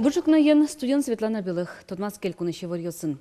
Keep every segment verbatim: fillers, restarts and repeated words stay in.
Бур ӵукнаен, студиын Светлана Белых. Тодматске элькунысь иворъёсын.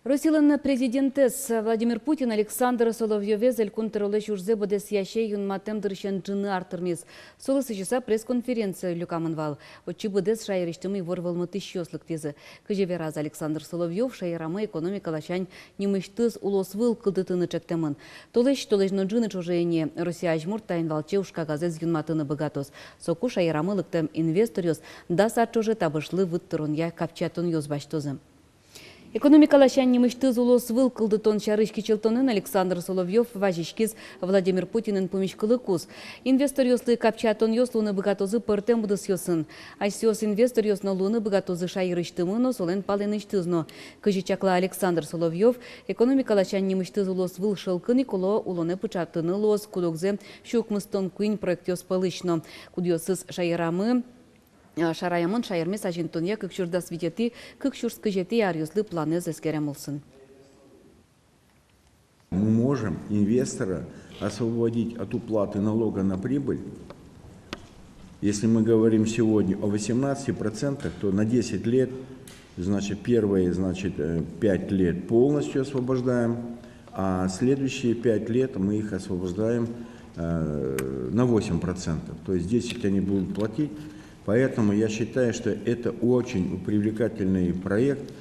Россилэн президентэз Владимир Путин Александр Соловьёвез Элькун тӧролэсь ужзэ быдэсъясьсэ юнматэм дырысен ӝыны ар тырмиз. Солы сӥзьыса пресс-конференция люкамын вал. Отчы быдэс шаерысьтымы ивор вӧлмытӥсьёс лыктӥзы. Кызьы вераз Александр Соловьёв, шаерамы экономика ласянь нимысьтыз улосвыл кылдытыны ӵектэмын. Толэзь, толэзь но ӝыны ӵоже ини Россия азьмурт таин валче ужкагазэз юнматыны быгатоз. Соку шаерамы лыктэм инвесторъёс дас ар ӵоже табышлы выт тыронъя капчиятонъёс басьтозы. Экономика ласянь нимысьтыз улосвыл кылдытон сярысь кичӧлтонын Александр Соловьёв вазиськиз Владимир Путинэн пумиськылыкуз. Инвесторъёслы капчиятонъёс луыны быгатозы пӧртэм удысъёсын. Асьсэос инвесторъёс но луыны быгатозы шаерысьтымы но, солэн палэнысьтыз но. Кызьы чакла Александр Соловьёв, экономика ласянь нимысьтыз улосвыл шӧлкын ик уло, улонэ пыӵатыны луоз куд-огзэ сю укмыстон куинь проектъёс пӧлысь но. Кудъёсыз шаерамы, а, шараямын шаермес азинтонъя кык сюрс дас витетӥ, кык сюрс кызетӥ аръёслы планэз эскерем улсын. Мы можем инвестора освободить от уплаты налога на прибыль. Если мы говорим сегодня о восемнадцати процентах, то на десять лет, значит, первые, значит, э, пять лет полностью освобождаем, а следующие пять лет мы их освобождаем, э, на восемь процентов. То есть десять они будут платить. Поэтому я считаю, что это очень привлекательный проект.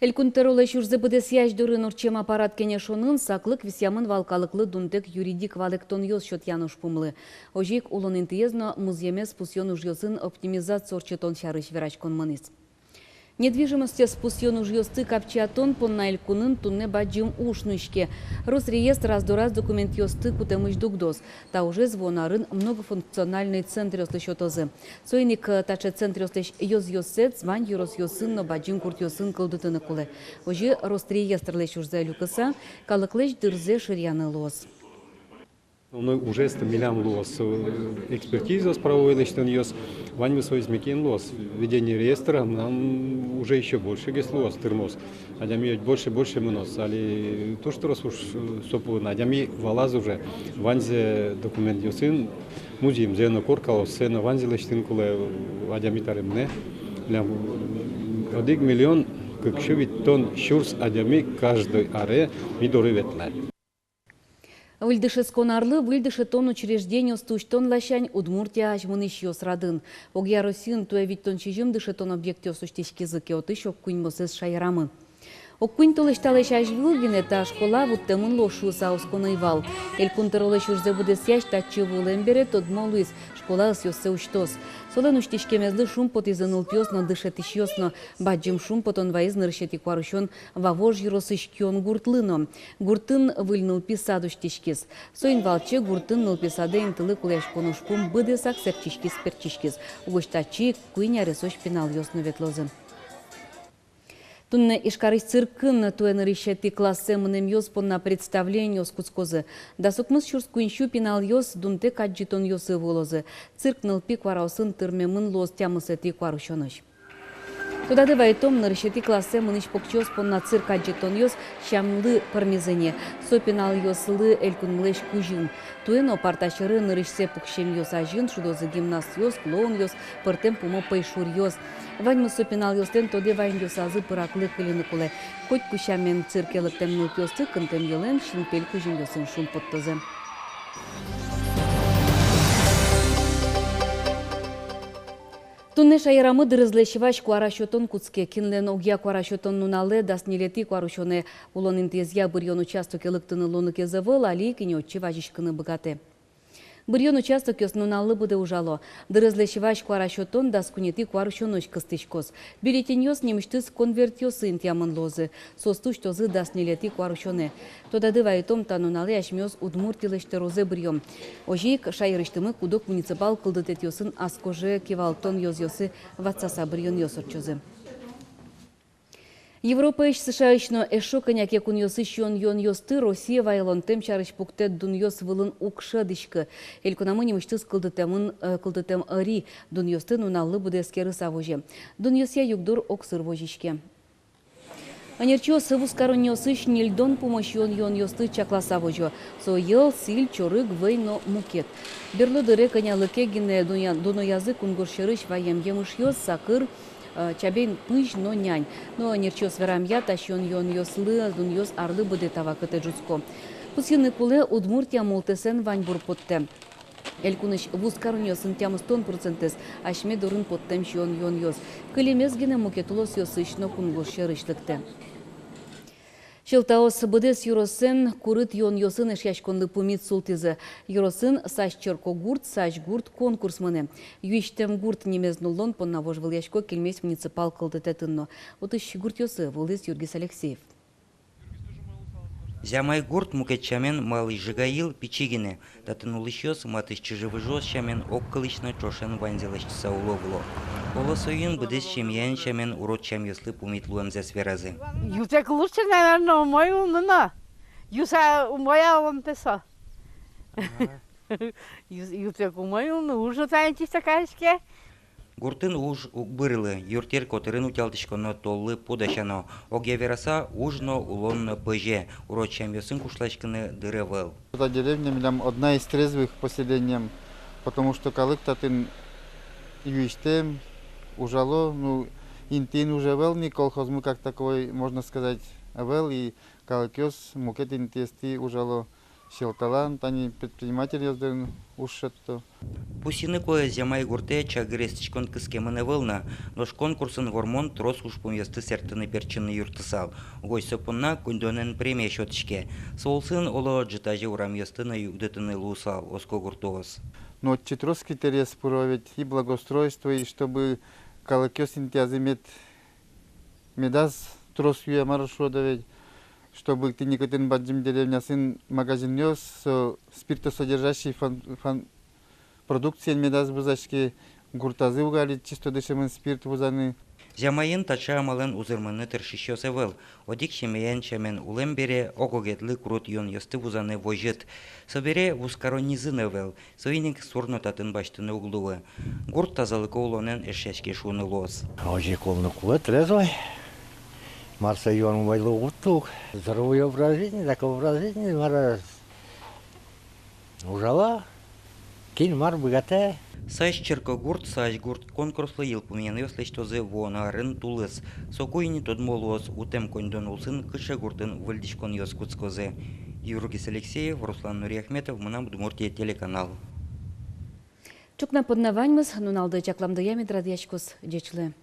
Элькун тӧролэсь ужзэ быдэсъясь дорын ортчем аппарат кенешонын саклык висъямын вал калыклы дунтэк юридик валэктонъёс сётъян ужпумлы. Озьы ик улон интыез но музъемез пусъён ужъёсын оптимизация ортчытон сярысь вераськон мынӥз. Недвижимостез пусъён ужъёсты капчиятон понна элькунын туннэ бадӟым уж нуиське. Росреестр ас дораз документъёсты кутэмысь дугдоз. Та ужез вуоно арын многофункциональной центръёслы сётозы. Соин ик, э, таӵе центръёслэсь ёзъёссэс вань ёросъёсын но бадӟым гуртъёсын кылдытыны кулэ. Озьы Росреестрлэсь ужзэ люкыса, калыклэсь дырзэ шыръяны луоз. Основной ужез-то милям луоз, э, экспертизаос, правовой лэсьтонъёс, ваньмыз со измекен луоз. Ведение реестра мынам уже ещё большегес луоз, тырмоз. Адями ведь больше, больше мыноз. Али туж трос уж, э, со пӧлын адями валаз уже. Ваньзэ документъёсын, музъемзэ но, коркаоссэ но, ваньзэ лэсьтыны кулэ, э, адями таре мынэ. Милям, м, одӥг миллион кык сю витьтон сюрс адями каждый аре ми доры ветлэ. Выль дышетскон арлы выль дышетон учреждениосты усьтон ласянь Удмуртия азьмынӥсьёс радын. Огъя Россиын туэ витьтон сизьым дышетон объектъёс усьтӥськизы ке, отысь ог куиньмосэз шаерамы. Ог куинь толэзь талэсь азьвыл гинэ та школа вуттэмын луоз шуыса оскон ӧй вал. Элькун тӧролэсь ужзэ быдэсъясь татчы вуылэм бере тодмо луиз: школа ӧсъёссэ усьтоз. Солэн усьтӥськемезлы шумпотӥзы нылпиос но, дышетӥсьёс но. Бадӟым шумпотон вайиз нырысетӥ куарусён Вавож ёросысь Кион гуртлы но. Гуртын выль нылпи сад усьтӥськиз. Соин валче гуртын нылпи садэ интылы кулэяськон ужпум быдэсак сэртчиськиз-пертчиськиз. Угось татчы ик куинь аресозь пиналъёс но ветлозы. Туннэ Ижкарысь циркын туэ нырысетӥ классэ мынэмъёс понна представлениос кутскозы. Дас укмыс сюрс куинь сю пиналъёс дунтэк адӟытонъёсы вуылозы. Цирк нылпи куараосын тырмемын луоз тямысэтӥ куарусёнозь. Тодады вайытом, нырысетӥ классэ мынӥсь покчиос понна цирк адӟытонъёс сямлы пӧрмизы ни. Со пиналъёслы элькунмылэсь кузьым. Туэ но парта сьӧры нырысьсэ пуксемъёс азьын шудозы гимнастъёс, клоунъёс, пӧртэм пумо пӧйшуръёс. Ваньмыз со пиналъёслэн тодэ ваемъёсазы пыраклы кыльыны кулэ. Котьку сямен цирке лыктэм нылпиосты кынтэм йӧлэн, синпель кузьымъёсын шумпоттозы. Туннэ шаерамы дырызлэсь вазь куара сётон кутске. Кинлэн огъя куара сётон нуналэ, дас ньылетӥ куарусёнэ, улон интыезъя быръён участоке лыктыны луонлыкез ӧвӧл, али ик ини отчы вазиськыны быгатэ. Быръён участокъёс нуналлы быдэ ужало. Дырызлэсь вазь куара сётон дас куинетӥ куарусёнозь кыстӥськоз. Бюллетеньёс нимысьтыз конвертъёсы интыямын луозы. Соосты усьтозы дас ньылетӥ куарусёнэ. Тодады вайытом, та нуналэ асьмеос Удмуртилэсь тӧрозэ быръём. Озьы ик шаерысьтымы куд-ог муниципал кылдытэтъёсын аскоже кивалтон ёзъёсы ватсаса быръёнъёс ортчозы. Европаысь, С Ш Аысь но эшшо кӧня ке кунъёсысь сиён-юонъёсты Россия вайылонтэм сярысь пуктэт дунъёс вылын уг шӧдӥськы. Элькунамы нимысьтыз кылдытэмын, э, кылдытэм ӧри дунъёсты нуналлы быдэ эскерыса возе. Дунъёсъя югдур огсыр возиське. Ӧнерчиос вузкаронниосысь ньыльдон пумо сиён-юонъёсты чакласа возё. Со йӧл, сӥль, чорыг, вӧй но мукет. Берло дыре кӧнялы ке гинэ дуно-, дуноязы кунгож сьӧрысь ваем емышъёс, сакыр, э, чабей пызь но нянь. Но ӧнерчиос верамъя, та сиён-юонъёслы дунъёс арлы быдэ та вакытэ ӝутско. Пусйыны кулэ, Удмуртия мултэсэн ваньбур поттэ. Элькунысь вузкаронниосын тямыстон процентэз асьме дорын поттэм сиён-юонъёс. Кылемез гинэ мукет улосъёсысь но кунгож сьӧрысь лыктэ. Сьӧлтаос быдэс ёросэн курыт юонъёсын эшъяськонлы пумит султӥзы. Ёросын «Сась черкогурт, сась гурт» конкурс мынэ. «Юисьтэм гурт» нимез нуллон понна вожвылъясько Кильмезь муниципал кылдытэтын но. Отысь гуртъёсы вуылӥз Юргис Алексеев. Зямай гурт мукет сямен Малый Жигайыл пичи гинэ. Татын улӥсьёс матысь чыжы-выжыос сямен огкылысь но ӵошен ваньзэ лэсьтыса уло-выло. Оло, соин быдэс семьяен сямен урод сямъёслы пумит луэмзэс веразы. Ютэк лучше, наверно, умой улыны но. Юса умой-а улонтэ со? Ага. Ю-, ютэк умой улыны, уж но тани чисто кариське. Гуртын уж уг бырылы, юртъер котырын утялтӥськоно, толлы пу дасяно. Огъя вераса, уж но, улон но пӧзе, урод сямъёсын кушласькыны дыр ӧвӧл. Та деревня милям одна из трезвых по селениям, потому что калык татын юисьтэм, ужало, ну, интыын уж ӧвӧл ни, колхозмы как таковой, можно сказать, ӧвӧл, и калыкъёс мукет интыосты ужало. Сьӧлталан тани предпринимательёс дорын уж шедьто. Пусйыны кулэ, Зямай гуртэ чагыр эстӥськон кыскемын ӧвӧл на, нош конкурсын вормон трос ужпумъёсты сэрттыны-пертчыны юрттысал. Угось со понна коньдонэн премия сётӥське. Со улсын, оло, ӝытазе урамъёсты но югдытыны луысал, оско гуртоос. Но отчы трос критериез пыро ведь, и благоустройство, и чтобы калыкъёс интыязы мед медаз трос юэ, мар шуод ведь, чтобы тӥни кытын бадӟым деревняосын магазинъёс, со спиртосодержащий фан-, фан-, продукциен медаз вузаське, гуртазы уг али чисто дышемын спирт вузаны. Зямайын таӵе амалэн узырмыны тыршисьёс ӧвӧл. Одӥг семьяен сямен улэм бере, ог-огедлы курыт юонъёсты вузаны возьыт. Собере вузкароннизы но ӧвӧл. Соин ик сур но татын басьтыны уг луы. Гурт тазалыко улонэн эшъяське шуыны луоз. Озьы ик улыны кулэ, трезвой. Мар со юон умойлы уг вутты ук. Здоровый образ жизни, такой образ жизни, мар, ужало, кин мар быгатэ. «Сась черкогурт, сась гурт» конкурслы йылпумъянъёс лэсьтозы вуоно арын тулыс. Соку ини тодмо луоз, утэм коньдон улсын кыӵе гуртын выльдӥськонъёс кутскозы. Юргис Алексеев, Руслан Нуриахметов, «Мынам Удмуртие» телеканал. Ӵукна понна ваньмыз. Нуналды чакламдыя мед радъяськоз. Ӟеч луэ.